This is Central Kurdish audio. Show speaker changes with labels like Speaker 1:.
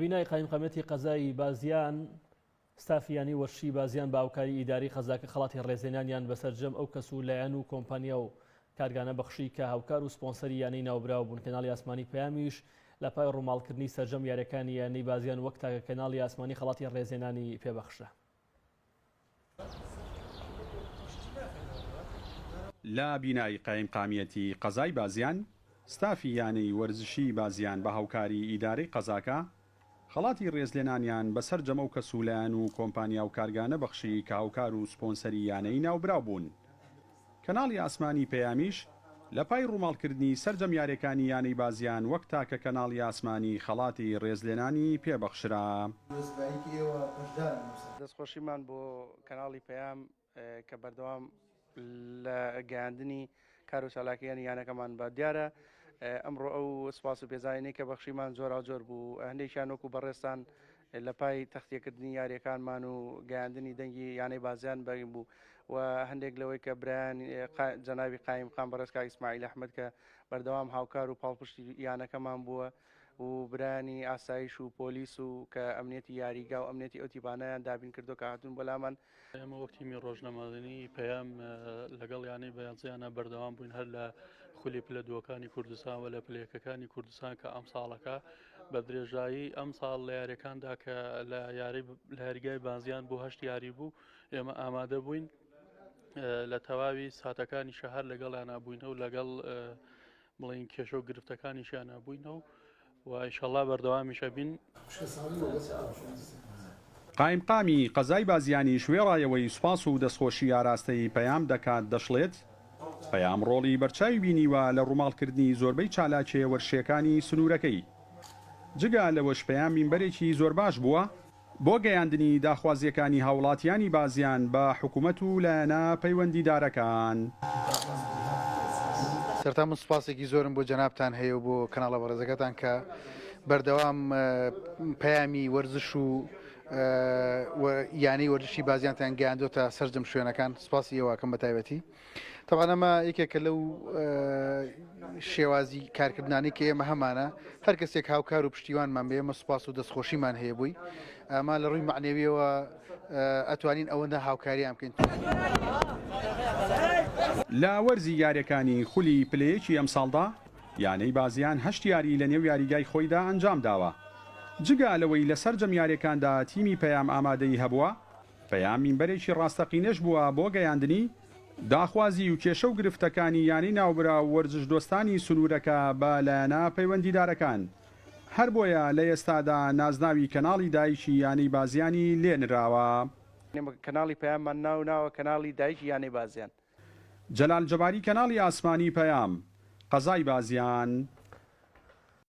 Speaker 1: بینای قایمقامیەتی قەزای بازیان، ستافی یانەی وەرزشی بازیان بە هاوکاری ئیدارەی قەزاکە خەڵاتی ڕێزلێنانیان بە سەرجەم ئەو کەس و لایەن و کۆمپانیا و کارگانە بەخشی کە هاوکار و سپۆنسەری یانەی ناوبراو بوون. کەناڵی ئاسمانی پەیامیش لە پای ڕووماڵکردنی سەرجەم یاریەکانی یانەی بازیان وەک تاکە کەناڵی ئاسمانی خەڵاتی ڕێزلێنانی پێبەخشرا.
Speaker 2: لە بینای قایمقامیەتی قەزای بازیان، ستافی یانەی وەرزشیی بازیان بە هاوکاری ئیدارەی قەزاکە، خەڵاتی ڕێزلێنانیان بە سەرجەم ئەو کەس و لایەن و کۆمپانیا و کارگانە بەخشی کە هاوکار و سپۆنسەری یانەی ناوبراو بوون. کەناڵی ئاسمانی پەیامیش لە پای ڕووماڵکردنی سەرجەم یارێکانی یانەی بازیان وەک تاکە کەناڵی ئاسمانی خەڵاتی ڕێزلێنانی پێبەخشرا.
Speaker 3: دەستخۆشیمان بۆ کەناڵی پەیام کە بەردەوام لە گەیاندنی کار و چالاکیانی یانەکەمان بە دیارە ئەمڕۆ ئەو سپاس و پێزانینەی کە بەخشیمان جۆراوجۆر بوو هەندێکیان وەکو بەڕێزتان لە پای تەختیەکردنی یاریەکانمان و گەیاندنی دەنگی یانەی بازیان بەرین بوو و هەندێک لەوەی کە برایان جەنابی قایمقام بەڕێز کاک ئیسماعیل ئەحمەد کە بەردەوام هاوکار و پاڵپشتی یانەکەمان بووە و برایانی ئاسایش و پۆلیس و کە ئەمنیەتی یاریگا و ئەمنیەتی ئەو تیپانەیان دابین کردو کە هاتوون بۆ لامان.
Speaker 4: ئێمە وەک تیمی ڕۆژنامەوانی پەیام لەگەڵ یانەی بەیانزیانە بەردەوام بووین هەر لە خولی پلە دووەکانی کوردستان و لە پلە یەکەکانی کوردستان کە ئەمساڵەکە بە درێژایی ئەمساڵ لە یاریەکاندا کە لە یاری لە یاریگای بازیان بۆ هەشت یاری بوو ئێمە ئامادە بووین لە تەواوی ساتەکانی شەهر لەگەڵیانە بووینە و لەگەڵ بڵێین کێشە و گرفتەکانیشیانا بووینە و و ئیشەڵا بەردەوامیش ئەبین.
Speaker 2: قایمقامی قەزای بازیانیش وێڕایەوەی سوپاس و دەستخۆشی ئاراستەی پەیام دەکات دەشڵێت، پەیام ڕۆڵی بەرچاوی بینیوە لە ڕووماڵکردنی زۆربەی چالاکییە وەرشییەکانی سنوورەکەی. جگە لەوەش پەیام مینبەرێکی زۆرباش بووە بۆ گەیاندنی داخوازییەکانی هاوڵاتیانی بازیان بە حکومەت و لایەنە پەیوەندیدارەکان.
Speaker 5: سەرەتا من سوپاسێکی زۆرم بۆ جەنابتان هەیە و بۆ کەناڵە بەڕێزەکەتان کە بەردەوام پەیامی وەرزش و یانەی وەرزشی بازیانتان گەیاندۆتە سەرجەم شوێنەکان سوپاسی ئێوەکەم بە تایبەتی. تەبعەن ئەمە یەکێکە لەو شێوازی کارکردنانەی کە ئێمە هەمانە هەر کەسێک هاوکار و پشتیوانمان بێ ئێمە سوپاس و دەستخۆشیمان هەیە بووی ئەمە لە ڕووی معنەویەوە ئەتوانین ئەوەندە هاوکاریان بکەین.
Speaker 2: لە وەرزی یاریەکانی خولی پلە یەکی ئەمساڵدا یانەی بازیان هەشت یاری لە نێو یاریگای خۆیدا ئەنجامداوە جگە لەوەی لە سەرجەم یاریەکاندا تیمی پەیام ئامادەیی هەبووە پەیام مینبەرێکی ڕاستەقینەش بووە بۆ گەیاندنی داخوازی و کێشە و گرفتەکانی یانەی ناوبراو و وەرزشدۆستانی سنوورەکە بە لایەنە پەیوەندیدارەکان. هەر بۆیە لە ئێستادا نازناوی کەناڵی دایکی یانەی بازیانی لێ نراوە.
Speaker 3: ئێمە کەناڵی پەیاممان ناو ناوە کەناڵی دایکی یانەی بازیان.
Speaker 2: جەلال جەباری کەناڵی ئاسمانی پەیام، قەزای بازیان.